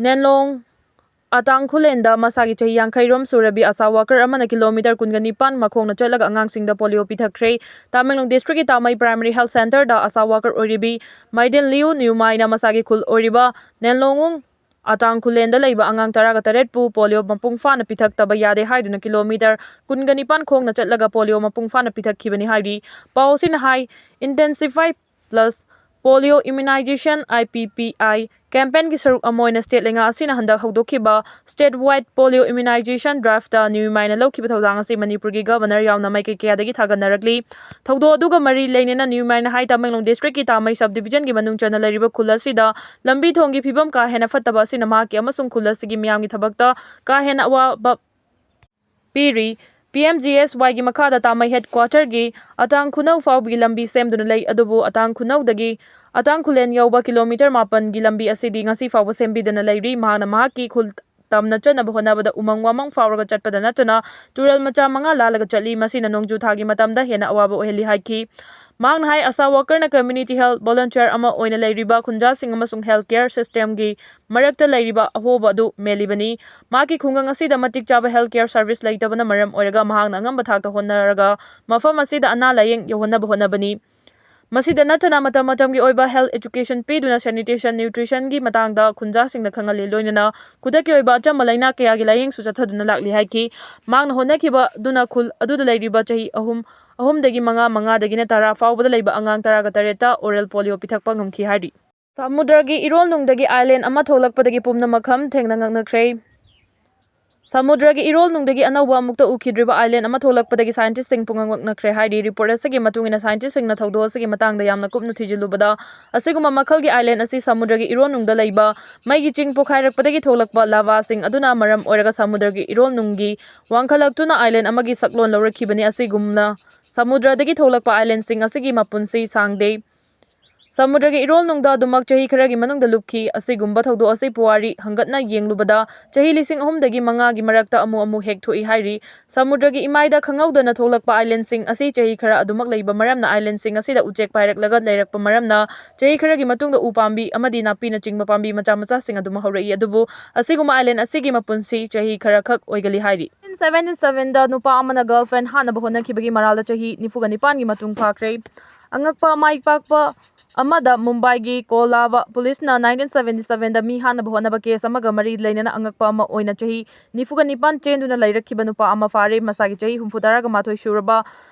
ꯅꯦꯟꯂꯣꯡ ꯑꯇꯥꯡ ꯈꯨꯂꯦꯟꯗ ꯃꯁꯥꯒꯤ ꯆꯍꯤ ꯌꯥꯡꯈꯩ ꯔꯣꯝ ꯁꯨꯔꯕꯤ ꯑꯁꯥ ꯋꯥꯀꯔ ꯑꯃꯅ ꯀꯤꯂꯣꯃꯤꯇꯔ ꯀꯨꯟꯒ ꯅꯤꯄꯥꯟ ꯃꯈꯣꯡꯅ ꯆꯠꯂꯒ ꯑꯉꯥꯡꯁꯤꯡꯗ ꯄꯣꯂꯤꯑꯣ ꯄꯤꯊꯛꯈ꯭ꯔꯦ꯫ ꯇꯃꯦꯡꯂꯣꯡ ꯗꯤꯁꯇ꯭ꯔꯤꯛꯀꯤ ꯇꯥꯃꯩ ꯄ꯭ꯔꯥꯏꯃꯥꯔꯤ ꯍꯦꯜꯊ ꯁꯦꯟꯇꯔꯗ ꯑꯁꯥ ꯋꯥꯀꯔ ꯑꯣꯏꯔꯤꯕꯤ ꯃꯥꯏꯗꯤꯟ ꯂꯤꯌꯨ ꯅ꯭ꯌꯨꯃꯥꯏꯅ ꯃꯁꯥꯒꯤ ꯈꯨꯜ ꯑꯣꯏꯔꯤꯕ ꯅꯦꯟꯂꯣꯡꯋꯨꯡ ꯑꯇꯥꯡ ꯈꯨꯂꯦꯟꯗ ꯂꯩꯕ ꯑꯉꯥꯡ ꯇꯔꯥꯒ ꯇꯔꯦꯠꯄꯨ ꯄꯣꯂꯤꯑꯣ ꯃꯄꯨꯡ ꯐꯥꯅ ꯄꯤꯊꯛꯇꯕ ꯌꯥꯗꯦ ꯍꯥꯏꯗꯨꯅ ꯀꯤꯂꯣꯃꯤꯇꯔ ꯀꯨꯟꯒ ꯅꯤꯄꯥꯟ ꯈꯣꯡꯅ ꯆꯠꯂꯒ ꯄꯣꯂꯤꯑꯣ ꯃꯄꯨꯡ ꯐꯥꯅ ꯄꯤꯊꯛꯈꯤꯕꯅꯤ ꯍꯥꯏꯔꯤ꯫ ꯄꯥꯎ ꯑꯁꯤꯅ ꯍꯥꯏ, ꯏꯟꯇꯦꯟꯁꯤꯐꯥꯏ plus Polio Immunization, I P P I, campaign ꯒꯤ ꯁꯔꯨꯛ ꯑꯃ ꯑꯣꯏꯅ state ꯂꯩꯉꯥꯛ ꯑꯁꯤꯅ ꯍꯟꯗꯛ ꯍꯧꯗꯣꯛꯈꯤꯕ state wide polio immunization drive ꯇ ꯅ꯭ꯌꯨ ꯏꯃꯥꯏꯅ ꯂꯧꯈꯤꯕ ꯊꯧꯗꯥꯡ ꯑꯁꯤ ꯃꯅꯤꯄꯨꯔꯒꯤ governor ꯌꯥꯎꯅ ꯃꯥꯏꯀꯩ ꯀꯌꯥꯗꯒꯤ ꯊꯥꯒꯠꯅꯔꯛꯂꯤ꯫ ꯊꯧꯗꯣꯛ ꯑꯗꯨꯒ ꯃꯔꯤ ꯂꯩꯅꯅ ꯅ꯭ꯌꯨ ꯏꯃꯥꯏꯅ ꯍꯥꯏ ꯇꯃꯦꯡꯂꯣꯡ district ꯀꯤ ꯇꯥꯃꯩ sub division ꯒꯤ ꯃꯅꯨꯡ ꯆꯟꯅ ꯂꯩꯔꯤꯕ ꯈꯨꯜ ꯑꯁꯤꯗ ꯂꯝꯕꯤ ꯊꯣꯡꯒꯤ ꯐꯤꯕꯝ ꯀꯥ ꯍꯦꯟꯅ ꯐꯠꯇꯕ ꯑꯁꯤꯅ ꯃꯍꯥꯛꯀꯤ ꯑꯃꯁꯨꯡ ꯈꯨꯜ ꯑꯁꯤꯒꯤ ꯃꯤꯌꯥꯝꯒꯤ ꯊꯕꯛꯇ ꯀꯥ ꯍꯦꯟꯅ ꯑꯋꯥꯕ ꯄꯤꯔꯤ꯫ P M G S Y ꯒꯤ ꯃꯈꯥꯗ ꯇꯥꯃꯩ headquarter ꯒꯤ ꯑꯇꯥꯡ ꯈꯨꯅꯧ ꯐꯥꯎꯕꯒꯤ ꯂꯝꯕꯤ ꯁꯦꯝꯗꯨꯅ ꯂꯩ, ꯑꯗꯨꯕꯨ ꯑꯇꯥꯡ ꯈꯨꯅꯧꯗꯒꯤ ꯑꯇꯥꯡ ꯈꯨꯂꯦꯟ ꯌꯧꯕ kilometre ꯃꯥꯄꯟꯒꯤ ꯂꯝꯕꯤ ꯑꯁꯤꯗꯤ ꯉꯁꯤ ꯐꯥꯎꯕ ꯁꯦꯝꯕꯤꯗꯅ ꯂꯩꯔꯤ꯫ ꯃꯍꯥꯛꯅ ꯃꯍꯥꯛꯀꯤ ꯈꯨꯜ ꯇꯝꯅ ꯆꯠꯅꯕ ꯍꯣꯠꯅꯕꯗ ꯎꯃꯪ ꯋꯥꯃꯪ ꯐꯥꯎꯔꯒ ꯆꯠꯄꯗ ꯅꯠꯇꯅ ꯇꯨꯔꯦꯜ ꯃꯆꯥ ꯃꯉꯥ ꯂꯥꯜꯂꯒ ꯆꯠꯂꯤ꯫ ꯃꯁꯤꯅ ꯅꯣꯡꯖꯨ ꯊꯥꯒꯤ ꯃꯇꯝꯗ ꯍꯦꯟꯅ ꯑꯋꯥꯕ ꯑꯣꯏꯍꯜꯂꯤ ꯍꯥꯏꯈꯤ꯫ ꯃꯍꯥꯛꯅ ꯍꯥꯏ, ꯑꯁꯥ worker ꯅ community health volunteer ꯑꯃ ꯑꯣꯏꯅ ꯂꯩꯔꯤꯕ ꯈꯨꯟꯖꯥꯁꯤꯡ ꯑꯃꯁꯨꯡ health care system ꯒꯤ ꯃꯔꯛꯇ ꯂꯩꯔꯤꯕ ꯑꯍꯣꯕ ꯑꯗꯨ ꯃꯦꯜꯂꯤꯕꯅꯤ꯫ ꯃꯍꯥꯛꯀꯤ ꯈꯨꯡꯒꯪ ꯑꯁꯤꯗ ꯃꯇꯤꯛ ꯆꯥꯕ health care service ꯂꯩꯇꯕꯅ ꯃꯔꯝ ꯑꯣꯏꯔꯒ ꯃꯍꯥꯛꯅ ꯑꯉꯝꯕ ꯊꯥꯛꯇ ꯍꯣꯠꯅꯔꯒ ꯃꯐꯝ ꯑꯁꯤꯗ ꯑꯅꯥ ꯂꯥꯌꯦꯡ ꯌꯧꯍꯟꯅꯕ ꯍꯣꯠꯅꯕꯅꯤ꯫ ꯃꯁꯤꯗ ꯅꯠꯇꯅ ꯃꯇꯝ ꯃꯇꯝꯒꯤ ꯑꯣꯏꯕ health education ꯄꯤꯗꯨꯅ sanitation, nutrition ꯒꯤ ꯃꯇꯥꯡꯗ ꯈꯨꯟꯖꯥꯁꯤꯡꯗ ꯈꯪꯍꯜꯂꯤ, ꯂꯣꯏꯅꯅ ꯈꯨꯗꯛꯀꯤ ꯑꯣꯏꯕ ꯑꯆꯝꯕ ꯂꯥꯏꯅꯥ ꯀꯌꯥꯒꯤ ꯂꯥꯌꯦꯡꯁꯨ ꯆꯠꯊꯗꯨꯅ ꯂꯥꯛꯂꯤ ꯍꯥꯏꯈꯤ꯫ ꯃꯍꯥꯛꯅ ꯍꯣꯠꯅꯈꯤꯕ ꯑꯗꯨꯅ ꯈꯨꯜ ꯑꯗꯨꯗ ꯂꯩꯔꯤꯕ ꯆꯍꯤ ꯑꯍꯨꯝ, ꯑꯍꯨꯝꯗꯒꯤ ꯃꯉꯥ, ꯃꯉꯥꯗꯒꯤꯅ ꯇꯔꯥ ꯐꯥꯎꯕꯗ ꯂꯩꯕ ꯑꯉꯥꯡ ꯇꯔꯥꯒ ꯇꯔꯦꯠꯇ oral polio ꯄꯤꯊꯛꯄ ꯉꯝꯈꯤ ꯍꯥꯏꯔꯤ꯫ ꯁꯃꯨꯗ꯭ꯔꯒꯤ ꯏꯔꯣꯜꯅꯨꯡꯗꯒꯤ island ꯑꯃ ꯊꯣꯛꯂꯛꯄꯗꯒꯤ ꯄꯨꯝꯅꯃꯛ ꯈꯝ ꯊꯦꯡꯅ ꯉꯛꯅꯈ꯭ꯔꯦ꯫ ꯁꯃꯨꯗ꯭ꯔꯒꯤ ꯏꯔꯣꯜꯅꯨꯡꯗꯒꯤ ꯑꯅꯧꯕ ꯑꯃꯨꯛꯇ ꯎꯈꯤꯗ꯭ꯔꯤꯕ island ꯑꯃ ꯊꯣꯛꯂꯛꯄꯗꯒꯤ scientist ꯁꯤꯡ ꯄꯨꯡꯉꯛ ꯉꯛꯅꯈ꯭ꯔꯦ ꯍꯥꯏꯔꯤ꯫ Report ꯑꯁꯤꯒꯤ ꯃꯇꯨꯡ ꯏꯟꯅ scientist ꯁꯤꯡꯅ ꯊꯧꯗꯣꯛ ꯑꯁꯤꯒꯤ ꯃꯇꯥꯡꯗ ꯌꯥꯝꯅ ꯀꯨꯞꯅ ꯊꯤꯖꯤꯜꯂꯨꯕꯗ, ꯑꯁꯤꯒꯨꯝꯕ ꯃꯈꯜꯒꯤ island ꯑꯁꯤ ꯁꯃꯨꯗ꯭ꯔꯒꯤ ꯏꯔꯣꯜꯅꯨꯡꯗ ꯂꯩꯕ ꯃꯩꯒꯤ ꯆꯤꯡ ꯄꯣꯈꯥꯏꯔꯛꯄꯗꯒꯤ ꯊꯣꯛꯂꯛꯄ lava ꯁꯤꯡ ꯑꯗꯨꯅ ꯃꯔꯝ ꯑꯣꯏꯔꯒ ꯁꯃꯨꯗ꯭ꯔꯒꯤ ꯏꯔꯣꯜꯅꯨꯡꯒꯤ ꯋꯥꯡꯈꯠꯂꯛꯇꯨꯅ island ꯑꯃꯒꯤ ꯁꯛꯂꯣꯟ ꯂꯧꯔꯛꯈꯤꯕꯅꯤ꯫ ꯑꯁꯤꯒꯨꯝꯅ ꯁꯃꯨꯗ꯭ꯔꯗꯒꯤ ꯊꯣꯛꯂꯛꯄ island ꯁꯤꯡ ꯑꯁꯤꯒꯤ ꯃꯄꯨꯟꯁꯤ ꯁꯥꯡꯗꯦ꯫ ꯁꯃꯨꯗ꯭ꯔꯒꯤ ꯏꯔꯣꯜꯅꯨꯡꯗ ꯑꯗꯨꯃꯛ ꯆꯍꯤ ꯈꯔꯒꯤ ꯃꯅꯨꯡꯗ ꯂꯨꯞꯈꯤ꯫ ꯑꯁꯤꯒꯨꯝꯕ ꯊꯧꯗꯣꯛ ꯑꯁꯤ ꯄꯨꯋꯥꯔꯤ ꯍꯪꯒꯠꯅ ꯌꯦꯡꯂꯨꯕꯗ ꯆꯍꯤ ꯂꯤꯁꯤꯡ ꯑꯍꯨꯝꯗꯒꯤ ꯃꯉꯥꯒꯤ ꯃꯔꯛꯇ ꯑꯃꯨꯛ ꯑꯃꯨꯛ ꯍꯦꯛ ꯊꯣꯛꯏ ꯍꯥꯏꯔꯤ꯫ ꯁꯃꯨꯗ꯭ꯔꯒꯤ ꯏꯃꯥꯏꯗ ꯈꯪꯍꯧꯗꯅ ꯊꯣꯛꯂꯛꯄ island ꯁꯤꯡ ꯑꯁꯤ ꯆꯍꯤ ꯈꯔ ꯑꯗꯨꯃꯛ ꯂꯩꯕ ꯃꯔꯝꯅ island ꯁꯤꯡ ꯑꯁꯤꯗ ꯎꯆꯦꯛ ꯄꯥꯏꯔꯛꯂꯒ ꯂꯩꯔꯛꯄ ꯃꯔꯝꯅ ꯆꯍꯤ ꯈꯔꯒꯤ ꯃꯇꯨꯡꯗ ꯎ ꯄꯥꯝꯕꯤ ꯑꯃꯗꯤ ꯅꯥꯄꯤꯅꯆꯤꯡꯕ ꯄꯥꯝꯕꯤ ꯃꯆꯥ ꯃꯆꯥꯁꯤꯡ ꯑꯗꯨꯃꯛ ꯍꯧꯔꯛꯏ꯫ ꯑꯗꯨꯕꯨ ꯑꯁꯤꯒꯨꯝꯕ island ꯑꯁꯤꯒꯤ ꯃꯄꯨꯟꯁꯤ ꯆꯍꯤ ꯈꯔꯈꯛ ꯑꯣꯏꯒꯜꯂꯤ ꯍꯥꯏꯔꯤ꯫ Nineteen seventy seven ꯗ ꯅꯨꯄꯥ ꯑꯃꯅ girlfriend ꯍꯥꯠꯅꯕ ꯍꯣꯠꯅꯈꯤꯕꯒꯤ ꯃꯔꯥꯜꯗ ꯆꯍꯤ ꯅꯤꯐꯨꯒ ꯅꯤꯄꯥꯟꯒꯤ ꯃꯇꯨꯡ ꯐꯥꯈ꯭ꯔꯦ꯫ ꯑꯉꯛꯄ ꯃꯥꯏ ꯄꯥꯛꯄ ꯑꯃꯗ ꯃꯨꯝꯕꯥꯏꯒꯤ ꯀꯣꯂꯥꯕ ꯄꯨꯂꯤꯁꯅ nineteen seventy seven ꯗ ꯃꯤ ꯍꯥꯠꯅꯕ ꯍꯣꯠꯅꯕ case ꯑꯃꯒ ꯃꯔꯤ ꯂꯩꯅꯅ ꯑꯉꯛꯄ ꯑꯃ ꯑꯣꯏꯅ ꯆꯍꯤ ꯅꯤꯐꯨꯒ ꯅꯤꯄꯥꯟ ꯆꯦꯟꯗꯨꯅ ꯂꯩꯔꯛꯈꯤꯕ ꯅꯨꯄꯥ ꯑꯃ ꯐꯥꯔꯦ꯫ ꯃꯁꯥꯒꯤ ꯆꯍꯤ ꯍꯨꯝꯐꯨ ꯇꯔꯥꯒ ꯃꯥꯊꯣꯏ ꯁꯨꯔꯕ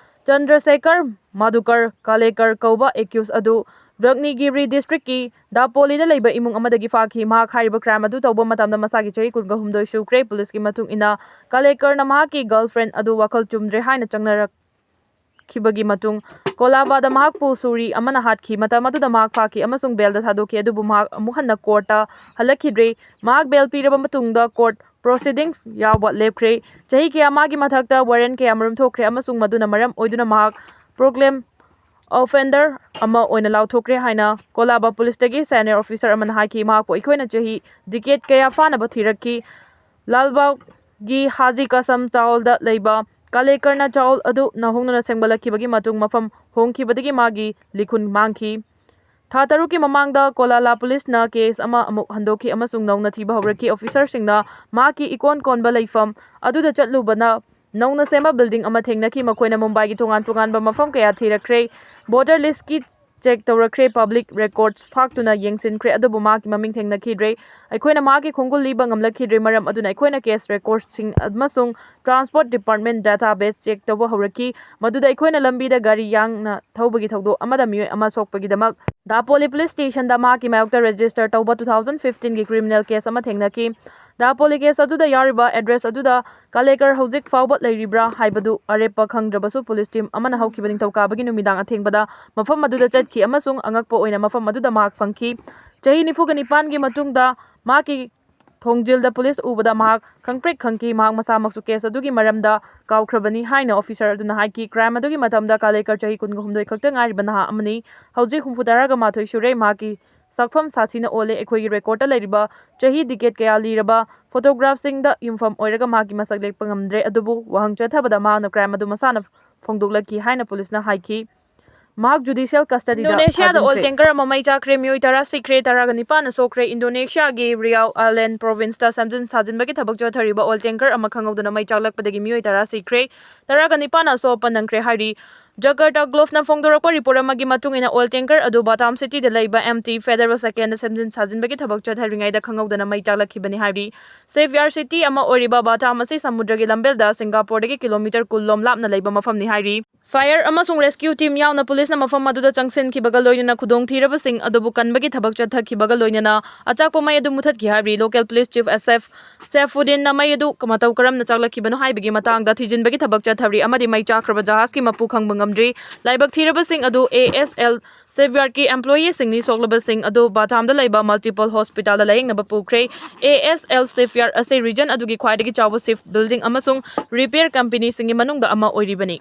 ꯆꯟꯗ꯭ꯔꯁꯦꯀꯔ ꯃꯥꯙꯨꯀꯔ ꯀꯥꯂꯦꯀꯔ ꯀꯧꯕ accused ꯑꯗꯨ ꯔꯠꯅꯒꯤꯔꯤ ꯗꯤꯁꯇ꯭ꯔꯤꯛꯀꯤ ꯗꯥꯄꯣꯂꯤꯗ ꯂꯩꯕ ꯏꯃꯨꯡ ꯑꯃꯗꯒꯤ ꯐꯥꯈꯤ꯫ ꯃꯍꯥꯛ ꯍꯥꯏꯔꯤꯕ ꯀ꯭ꯔꯥꯏꯝ ꯑꯗꯨ ꯇꯧꯕ ꯃꯇꯝꯗ ꯃꯁꯥꯒꯤ ꯆꯍꯤ ꯀꯨꯟꯒ ꯍꯨꯝꯗꯣꯏ ꯁꯨꯈ꯭ꯔꯦ꯫ ꯄꯨꯂꯤꯁꯀꯤ ꯃꯇꯨꯡ ꯏꯟꯅ, ꯀꯂꯦꯀꯔꯅ ꯃꯍꯥꯛꯀꯤ ꯒꯔꯜꯐ꯭ꯔꯦꯟ ꯑꯗꯨ ꯋꯥꯈꯜ ꯆꯨꯝꯗ꯭ꯔꯦ ꯍꯥꯏꯅ ꯆꯪꯅꯔꯛꯈꯤꯕꯒꯤ ꯃꯇꯨꯡ, ꯀꯣꯂꯥꯕꯥꯗ ꯃꯍꯥꯛꯄꯨ ꯁꯨꯔꯤ ꯑꯃꯅ ꯍꯥꯠꯈꯤ꯫ ꯃꯇꯝ ꯑꯗꯨꯗ ꯃꯍꯥꯛ ꯐꯥꯈꯤ ꯑꯃꯁꯨꯡ ꯕꯦꯜꯗ ꯊꯥꯗꯣꯛꯈꯤ, ꯑꯗꯨꯕꯨ ꯃꯍꯥꯛ ꯑꯃꯨꯛ ꯍꯟꯅ ꯀꯣꯔꯠꯇ ꯍꯜꯂꯛꯈꯤꯗ꯭ꯔꯦ꯫ ꯃꯍꯥꯛ ꯕꯦꯜ ꯄꯤꯔꯕ ꯃꯇꯨꯡꯗ ꯀꯣꯔꯠ ꯄ꯭ꯔꯣꯁꯤꯗꯤꯡꯁ ꯌꯥꯎꯕ ꯂꯦꯞꯈ꯭ꯔꯦ꯫ ꯆꯍꯤ ꯀꯌꯥ ꯃꯥꯒꯤ ꯃꯊꯛꯇ ꯋꯥꯔꯦꯟ ꯀꯌꯥꯃꯔꯨꯝ ꯊꯣꯛꯈ꯭ꯔꯦ ꯑꯃꯁꯨꯡ ꯃꯗꯨꯅ ꯃꯔꯝ ꯑꯣꯏꯗꯨꯅ ꯃꯍꯥꯛ ꯄ꯭ꯔꯣꯀ꯭ꯂꯦꯝ ꯑꯣꯐꯦꯟꯗꯔ ꯑꯃ ꯑꯣꯏꯅ ꯂꯥꯎꯊꯣꯛꯈ꯭ꯔꯦ ꯍꯥꯏꯅ ꯀꯣꯂꯥꯕ ꯄꯨꯂꯤꯁꯇꯒꯤ ꯁꯦꯅꯤꯌꯔ ꯑꯣꯐꯤꯁꯔ ꯑꯃꯅ ꯍꯥꯏꯈꯤ꯫ ꯃꯍꯥꯛꯄꯨ ꯑꯩꯈꯣꯏꯅ ꯆꯍꯤ ꯗꯤꯀꯦꯠ ꯀꯌꯥ ꯐꯥꯅꯕ ꯊꯤꯔꯛꯈꯤ꯫ ꯂꯥꯜꯕꯥꯒꯒꯤ ꯍꯥꯖꯤ ꯀꯁꯝ ꯆꯥꯎꯜꯗ ꯂꯩꯕ ꯀꯂꯦꯀꯔꯅ ꯆꯥꯎꯜ ꯑꯗꯨ ꯅꯧꯍꯧꯅꯅ ꯁꯦꯝꯒꯠꯂꯛꯈꯤꯕꯒꯤ ꯃꯇꯨꯡ ꯃꯐꯝ ꯍꯣꯡꯈꯤꯕꯗꯒꯤ ꯃꯥꯒꯤ ꯂꯤꯈꯨꯟ ꯃꯥꯡꯈꯤ꯫ ꯊꯥ ꯇꯔꯨꯛꯀꯤ ꯃꯃꯥꯡꯗ ꯀꯣꯂꯥꯂꯥ ꯄꯨꯂꯤꯁꯅ ꯀꯦꯁ ꯑꯃ ꯑꯃꯨꯛ ꯍꯟꯗꯣꯛꯈꯤ ꯑꯃꯁꯨꯡ ꯅꯧꯅ ꯊꯤꯕ ꯍꯧꯔꯛꯈꯤ꯫ ꯑꯣꯐꯤꯁꯔꯁꯤꯡꯅ ꯃꯍꯥꯛꯀꯤ ꯏꯀꯣꯟ ꯀꯣꯟꯕ ꯂꯩꯐꯝ ꯑꯗꯨꯗ ꯆꯠꯂꯨꯕꯅ ꯅꯧꯅ ꯁꯦꯝꯕ ꯕꯤꯜꯗꯤꯡ ꯑꯃ ꯊꯦꯡꯅꯈꯤ꯫ ꯃꯈꯣꯏꯅ ꯃꯨꯝꯕꯥꯏꯒꯤ ꯇꯣꯉꯥꯟ ꯇꯣꯉꯥꯟꯕ ꯃꯐꯝ ꯀꯌꯥ ꯊꯤꯔꯛꯈ꯭ꯔꯦ꯫ ꯚꯣꯇꯔ ꯂꯤꯁ꯭ꯠꯀꯤ ꯆꯦꯛ ꯇꯧꯔꯛꯈ꯭ꯔꯦ, ꯄꯕ꯭ꯂꯤꯛ ꯔꯦꯀꯣꯔꯗꯁ ꯐꯥꯛꯇꯨꯅ ꯌꯦꯡꯁꯤꯟꯈ꯭ꯔꯦ, ꯑꯗꯨꯕꯨ ꯃꯍꯥꯛꯀꯤ ꯃꯃꯤꯡ ꯊꯦꯡꯅꯈꯤꯗ꯭ꯔꯦ꯫ ꯑꯩꯈꯣꯏꯅ ꯃꯍꯥꯛꯀꯤ ꯈꯣꯡꯒꯨꯜ ꯂꯤꯕ ꯉꯝꯂꯛꯈꯤꯗ꯭ꯔꯦ, ꯃꯔꯝ ꯑꯗꯨꯅ ꯑꯩꯈꯣꯏꯅ ꯀꯦꯁ ꯔꯦꯀꯣꯔꯗꯁꯤꯡ ꯑꯃꯁꯨꯡ ꯇ꯭ꯔꯥꯟꯁꯄꯣꯔꯠ ꯗꯤꯄꯥꯔꯠꯃꯦꯟꯠ ꯗꯦꯇꯥꯕꯦꯁ ꯆꯦꯛ ꯇꯧꯕ ꯍꯧꯔꯛꯈꯤ, ꯃꯗꯨꯗ ꯑꯩꯈꯣꯏꯅ ꯂꯝꯕꯤꯗ ꯒꯥꯔꯤ ꯌꯥꯡꯅ ꯊꯧꯕꯒꯤ ꯊꯧꯗꯣꯛ ꯑꯃꯗ ꯃꯤꯑꯣꯏ ꯑꯃ ꯁꯣꯛꯄꯒꯤꯗꯃꯛ ꯗꯥꯄꯣꯂꯤ ꯄꯨꯂꯤꯁ ꯁ꯭ꯇꯦꯁꯟꯗ ꯃꯍꯥꯛꯀꯤ ꯃꯥꯌꯣꯛꯇ ꯔꯦꯖꯤꯁꯇꯔ ꯇꯧꯕ two thousand fifteen ꯒꯤ ꯀ꯭ꯔꯤꯃꯤꯅꯦꯜ ꯀꯦꯁ ꯑꯃ ꯊꯦꯡꯅꯈꯤ꯫ ꯗꯥꯄꯣꯂꯤ ꯀꯦꯁ ꯑꯗꯨꯗ ꯌꯥꯎꯔꯤꯕ ꯑꯦꯗ꯭ꯔꯦꯁ ꯑꯗꯨꯗ ꯀꯂꯦꯀꯔ ꯍꯧꯖꯤꯛ ꯐꯥꯎꯕ ꯂꯩꯔꯤꯕ꯭ꯔꯥ ꯍꯥꯏꯕꯗꯨ ꯑꯔꯦꯞꯄ ꯈꯪꯗ꯭ꯔꯕꯁꯨ, ꯄꯨꯂꯤꯁ ꯇꯤꯝ ꯑꯃꯅ ꯍꯧꯈꯤꯕ ꯅꯤꯡꯊꯧꯀꯥꯕꯒꯤ ꯅꯨꯃꯤꯗꯥꯡ ꯑꯊꯦꯡꯕꯗ ꯃꯐꯝ ꯑꯗꯨꯗ ꯆꯠꯈꯤ ꯑꯃꯁꯨꯡ ꯑꯉꯛꯄ ꯑꯣꯏꯅ ꯃꯐꯝ ꯑꯗꯨꯗ ꯃꯍꯥꯛ ꯐꯪꯈꯤ꯫ ꯆꯍꯤ ꯅꯤꯐꯨꯒ ꯅꯤꯄꯥꯟꯒꯤ ꯃꯇꯨꯡꯗ ꯃꯍꯥꯛꯀꯤ ꯊꯣꯡꯖꯤꯜꯗ ꯄꯨꯂꯤꯁ ꯎꯕꯗ ꯃꯍꯥꯛ ꯈꯪꯄ꯭ꯔꯦꯛ ꯈꯪꯈꯤ꯫ ꯃꯍꯥꯛ ꯃꯁꯥꯃꯛꯁꯨ ꯀꯦꯁ ꯑꯗꯨꯒꯤ ꯃꯔꯝꯗ ꯀꯥꯎꯈ꯭ꯔꯕꯅꯤ ꯍꯥꯏꯅ ꯑꯣꯐꯤꯁꯔ ꯑꯗꯨꯅ ꯍꯥꯏꯈꯤ꯫ ꯀ꯭ꯔꯥꯏꯝ ꯑꯗꯨꯒꯤ ꯃꯇꯝꯗ ꯀꯂꯦꯀꯔ ꯆꯍꯤ ꯀꯨꯟꯒ ꯍꯨꯝꯗꯣꯏ ꯈꯛꯇ ꯉꯥꯏꯔꯤꯕ ꯅꯍꯥ ꯑꯃꯅꯤ꯫ ꯍꯧꯖꯤꯛ ꯍꯨꯝꯐꯨ ꯇꯔꯥꯒ ꯃꯥꯊꯣꯏ ꯁꯨꯔꯦ꯫ ꯃꯍꯥꯛꯀꯤ ꯁꯛꯐꯝ ꯁꯥꯊꯤꯅ ꯑꯣꯜꯂꯦ꯫ ꯑꯩꯈꯣꯏꯒꯤ ꯔꯦꯀꯣꯔꯗꯇ ꯂꯩꯔꯤꯕ ꯆꯍꯤ ꯗꯤꯀꯦꯠ ꯀꯌꯥ ꯂꯤꯔꯕ ꯐꯣꯇꯣꯒ꯭ꯔꯥꯐꯁꯤꯡꯗ ꯌꯨꯝꯐꯝ ꯑꯣꯏꯔꯒ ꯃꯍꯥꯛꯀꯤ ꯃꯁꯛ ꯂꯦꯞꯄ ꯉꯝꯗ꯭ꯔꯦ, ꯑꯗꯨꯕꯨ ꯋꯥꯍꯪ ꯆꯠꯊꯕꯗ ꯃꯍꯥꯛꯅ ꯀ꯭ꯔꯥꯏꯝ ꯑꯗꯨ ꯃꯁꯥꯅ ꯐꯣꯡꯗꯣꯛꯂꯛꯈꯤ ꯍꯥꯏꯅ ꯄꯨꯂꯤꯁꯅ ꯍꯥꯏꯈꯤ꯫ ꯃꯍꯥꯛ ꯖꯨꯗꯤꯁꯤꯌꯦꯜ ꯀꯁꯇꯗꯤꯗ ꯏꯟꯗꯣꯅꯦꯁꯤꯌꯥꯗ ꯑꯣꯏꯜ ꯊꯥꯖꯤꯟꯈ꯭ꯔꯦ꯫ ꯇꯦꯡꯀꯔ ꯑꯃ ꯃꯩ ꯆꯥꯛꯈ꯭ꯔꯦ, ꯃꯤꯑꯣꯏ ꯇꯔꯥ ꯁꯤꯈ꯭ꯔꯦ, ꯇꯔꯥꯒ ꯅꯤꯄꯥꯟꯅ ꯁꯣꯛꯈ꯭ꯔꯦ꯫ ꯏꯟꯗꯣꯅꯦꯁꯤꯌꯥꯒꯤ ꯔꯤꯌꯥꯎ ꯑꯥꯏꯂꯦꯟ ꯄ꯭ꯔꯣꯚꯤꯟꯁꯇ ꯁꯦꯝꯖꯤꯟ ꯁꯥꯖꯤꯟꯕꯒꯤ ꯊꯕꯛ ꯆꯠꯊꯔꯤꯕ ꯑꯣꯏꯜ ꯇꯦꯡꯀꯔ ꯑꯃ ꯈꯪꯍꯧꯗꯅ ꯃꯩ ꯆꯥꯛꯂꯛꯄꯗꯒꯤ ꯃꯤꯑꯣꯏ ꯇꯔꯥ ꯁꯤꯈ꯭ꯔꯦ, ꯇꯔꯥꯒ ꯅꯤꯄꯥꯟꯅ ꯑꯁꯣꯛ ꯑꯄꯟ ꯅꯪꯈ꯭ꯔꯦ ꯍꯥꯏꯔꯤ꯫ Jakarta Globe ꯅ ꯐꯣꯡꯗꯣꯔꯛꯄ ꯔꯤꯄꯣꯔꯠ ꯑꯃꯒꯤ ꯃꯇꯨꯡ ꯏꯟꯅ, ꯑꯣꯏꯜ ꯇꯦꯡꯀꯔ ꯑꯗꯨ ꯕꯥꯊꯥꯝ ꯁꯤꯇꯤꯗ ꯂꯩꯕ ꯑꯦꯝ ꯇꯤ ꯐꯦꯗꯔꯦꯜ ꯁꯦꯀꯦꯟꯗ ꯁꯦꯝꯖꯤꯟ ꯁꯥꯖꯤꯟꯕꯒꯤ ꯊꯕꯛ ꯆꯠꯊꯔꯤꯉꯩꯗ ꯈꯪꯍꯧꯗꯅ ꯃꯩ ꯆꯥꯛꯂꯛꯈꯤꯕꯅꯤ ꯍꯥꯏꯔꯤ꯫ ꯁꯦꯚꯤꯌꯥꯔ ꯁꯤꯇꯤ ꯑꯃ ꯑꯣꯏꯔꯤꯕ ꯕꯥꯊꯥꯝ ꯑꯁꯤ ꯁꯃꯨꯗ꯭ꯔꯒꯤ ꯂꯝꯕꯦꯜꯗ ꯁꯤꯡꯒꯥꯄꯣꯔꯗꯒꯤ ꯀꯤꯂꯣꯃꯤꯇꯔ ꯀꯨꯟ ꯂꯣꯝ ꯂꯥꯞꯅ ꯂꯩꯕ ꯃꯐꯝꯅꯤ ꯍꯥꯏꯔꯤ꯫ ꯐꯥꯌꯔ ꯑꯃꯁꯨꯡ ꯔꯦꯁꯀ꯭ꯌꯨ ꯇꯤꯝ ꯌꯥꯎꯅ ꯄꯨꯂꯤꯁꯅ ꯃꯐꯝ ꯑꯗꯨꯗ ꯆꯪꯁꯤꯟꯈꯤꯕꯒ ꯂꯣꯏꯅꯅ ꯈꯨꯗꯣꯡꯊꯤꯔꯕꯁꯤꯡ ꯑꯗꯨꯕꯨ ꯀꯟꯕꯒꯤ ꯊꯕꯛ ꯆꯠꯊꯈꯤꯕꯒ ꯂꯣꯏꯅꯅ ꯑꯆꯥꯛꯄ ꯃꯩ ꯑꯗꯨ ꯃꯨꯊꯠꯈꯤ ꯍꯥꯏꯔꯤ꯫ ꯂꯣꯀꯦꯜ ꯄꯨꯂꯤꯁ ꯆꯤꯐ ꯑꯦꯁ ꯑꯦꯐ ꯁꯦꯐꯨꯗꯤꯟꯅ ꯃꯩ ꯑꯗꯨ ꯃꯇꯧ ꯀꯔꯝꯅ ꯆꯥꯛꯂꯛꯈꯤꯕꯅꯣ ꯍꯥꯏꯕꯒꯤ ꯃꯇꯥꯡꯗ ꯊꯤꯖꯤꯟꯕꯒꯤ ꯊꯕꯛ ꯆꯠꯊꯔꯤ ꯑꯃꯗꯤ ꯃꯩ ꯆꯥꯛꯈ꯭ꯔꯕ ꯖꯍꯥꯖꯀꯤ ꯃꯄꯨ ꯈꯪꯕ ꯉꯝꯗ꯭ꯔꯤ꯫ ꯂꯥꯏꯕꯛ ꯊꯤꯔꯕꯁꯤꯡ ꯑꯗꯨ ꯑꯦ ꯑꯦꯁ ꯑꯦꯜ ꯁꯦꯐꯤꯌꯥꯔꯒꯤ ꯑꯦꯝꯄ꯭ꯂꯣꯌꯤꯁꯤꯡꯅꯤ꯫ ꯁꯣꯛꯂꯕꯁꯤꯡ ꯑꯗꯨ ꯕꯥꯊꯥꯝꯗ ꯂꯩꯕ ꯃꯜꯇꯤꯄꯜ ꯍꯣꯁꯄꯤꯇꯥꯜꯗ ꯂꯥꯌꯦꯡꯅꯕ ꯄꯨꯈ꯭ꯔꯦ꯫ ꯑꯦ ꯑꯦꯁ ꯑꯦꯜ ꯁꯦꯐꯤꯌꯥꯔ ꯑꯁꯤ ꯔꯤꯖꯟ ꯑꯗꯨꯒꯤ ꯈ꯭ꯋꯥꯏꯗꯒꯤ ꯆꯥꯎꯕ ꯁꯤꯞ ꯕꯤꯜꯗꯤꯡ ꯑꯃꯁꯨꯡ ꯔꯤꯄꯤꯌꯔ ꯀꯝꯄꯦꯅꯤꯁꯤꯡꯒꯤ ꯃꯅꯨꯡꯗ ꯑꯃ ꯑꯣꯏꯔꯤꯕꯅꯤ꯫